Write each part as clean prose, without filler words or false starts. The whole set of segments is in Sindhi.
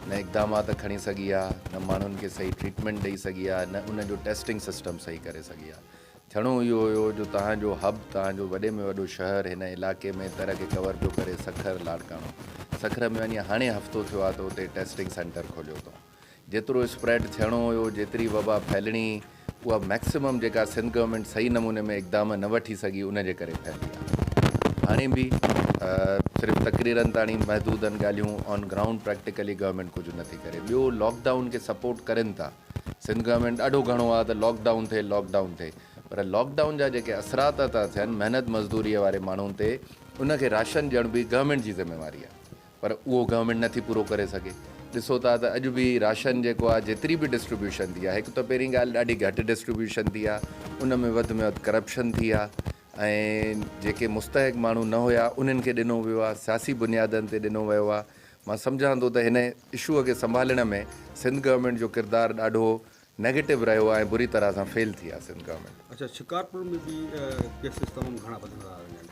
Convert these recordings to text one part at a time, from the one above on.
نه اقدامات کڻي سگهي آ، نه ماڻهن کي صحيح ٽريٽمينٽ ڏئي سگهي آ، نه ان جو ٽيسٽنگ سسٽم صحيح ڪري سگهي آ. ٿيڻو اهو هيو جو توهان جو حب، توهان جو وڏي ۾ وڏو شهر هن علائقي ۾ تر کي ڪور پيو ڪري سکر، لاڙڪاڻو. سکر ۾ وڃي هاڻي هفتو ٿيو آ ته اتي ٽيسٽنگ سينٽر کوليو اٿئون. جيترو اسپريڊ ٿيڻو هيو، جيتري وبا ڦهلڻي هئي، اها مئڪسيمم جيڪا سنڌ گورنمينٽ صحيح نموني ۾ اقدام نه وٺي سگهي ان جي ڪري ڦهلي آهي. هاڻي به صرف تقريرن تاڻي محدود آهن ڳالهيون، آن گرائونڊ پريڪٽيڪلي گورنمينٽ ڪجهه نه ٿي ڪري. ٻيو لاڪ ڊائون کي سپورٽ ڪرين ٿا، سنڌ گورنمينٽ ڏاڍو گهڻو آهي ته لاڪ ڊائون ٿئي لاڪ ڊائون ٿئي پر لاڪ ڊائون جا جيڪي اثرات ٿا ٿين محنت مزدوريء واري ماڻهن تي ان کي راشن ڏيڻ به گورنمينٽ جي ذميواري آهي. پر اهو گورنمينٽ نٿي پورو ڪري سگهي. ڏسو ٿا ته اڄ به راشن جيڪو آهي جيتري به ڊسٽريبيوشن ٿي آهي هڪ ته پهرين ڳالهه ڏاڍي گهٽ ڊسٽريبيوشن ٿي آهي ان ۾ وڌ ۾ وڌ ڪرپشن ٿي آهي ۽ جيڪي مستحق ماڻهو نه هيا انهن کي ڏنو ويو آهي سياسي بنيادن تي ڏنو ويو آهي مان سمجهان ٿو ته هن اشو کي سنڀالڻ ۾ سنڌ گورنمينٽ جو ڪردار ڏاڍو نيگيٽو رهيو آهي ۽ بري طرح سان فيل ٿي آهي سنڌ گورنمينٽ. اڇا شڪارپور ۾ به ڪيسز تمام گهڻا وڌندا ٿا وڃن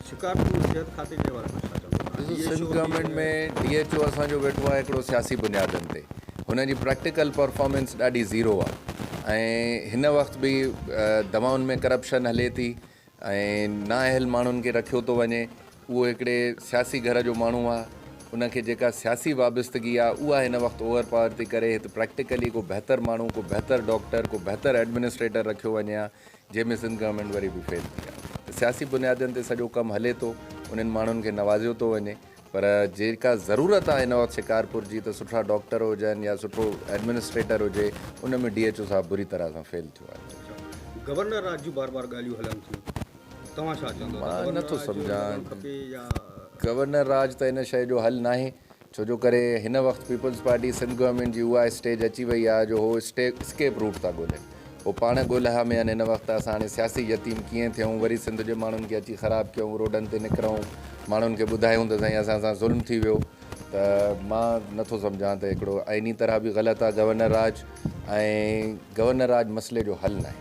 شڪارپور ۾ صحت کاتي جي حوالي سان ڇا چوندو ڏسو Sindh government ۾ D H O اسان جو ويٺو آهي هڪڙو سياسي بنيادن تي هن جي پريڪٽيڪل پرفارمنس ڏاڍي زيرو آهي ۽ هن وقت به دوائن ۾ ڪرپشن هلي ٿي ۽ نااهل ماڻهن کي رکيو ٿو وڃي اهو هڪڙي سياسي گهر جو ماڻهو آهي ان کي جيڪا سياسي وابستگي آهي اها هن وقت اوور پاور ٿي ڪري هت پريڪٽيڪلي ڪو بهتر ماڻهو ڪو بهتر ڊاڪٽر ڪو بهتر ايڊمنسٽريٽر رکيو وڃي ها جنهن ۾ سنڌ گورنمينٽ وري به فيل ٿي آهي ته سياسي بنيادن تي سڄو ڪم هلي ٿو انهن ماڻهن کي نوازيو ٿو وڃي پر جيڪا ضرورت آهي هن وقت شڪارپور جي ته سٺا ڊاڪٽر هجن يا سٺو ايڊمنسٽريٽر هجي ان ۾ ڊي ايڇ او صاحب بري طرح سان فيل ٿيو آهي. گورنر راڄ جون بار بار ڳالهيون هلن ٿيون توهان ڇا چوندو ته مان نٿو سمجهان گورنر راڄ ته ان شيء جو حل ناهي ڇو جو ڪري هن وقت پيپلز پارٽي سنڌ گورنمينٽ جي اها اسٽيج اچي وئي آهي جو هو اسڪيپ روٽ ٿا ڳولين هو پاڻ ڳولها ۾ آهن هن وقت ته اسان هاڻي سياسي يتيم ڪيئن ٿيون وري سنڌ جي ماڻهن کي اچي خراب ڪيون روڊن تي نڪرون ماڻهن کي ٻڌايون ته سائين اسان سان ظلم ٿي ويو ته مان نٿو سمجهان ته هڪڙو آئيني طرح به غلط آهي گورنر راڄ ۽ گورنر راڄ مسئلي جو حل ناهي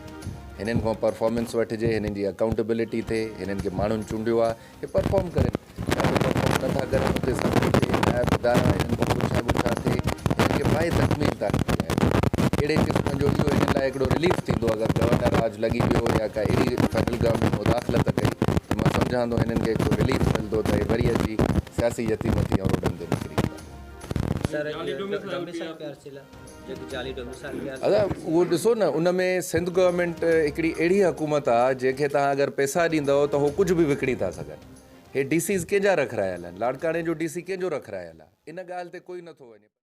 هنن کان پرفارمنس وٺجي هنن جي اڪائونٽبلٽي ٿئي هنن کي ماڻهن چونڊيو آهي هي پرفارم ڪرن يا ته پرفارم نه ٿا ڪرن اتي سڀ ڪجهه ٿئي نائب ادارا هنن کان پڇا ڳڇا ٿئي هنن کي پايه تڪميل طاقت ڏياري اهڙي قسم جو اهو هنن لاء هڪڙو رليف ٿيندو اگر گورنر راڄ لڳي ويو يا ڪا اهڙي فيڊرل گورنمينٽ مداخلت ڪئي ته مان سمجهان ٿو هنن کي هڪڙو رليف ملندو ته هي وري اچي سياسي يتيم ٿي ۽ روڊن تي نڪري ايندا. ادا اهو ڏسو نه ان ۾ سنڌ گورنمينٽ هڪڙي اهڙي حڪومت آ جنهن کي توهان اگر پئسا ڏيندؤ ته هو ڪجهه به وڪڻي ٿا سگهن. هي ڊي سيز ڪنهن جا رکرايل آهن؟ لاڙڪاڻي جو ڊي سي ڪنهن جو رکرايل آ؟ ان ڳالهه تي ڪوئي نٿو وڃي.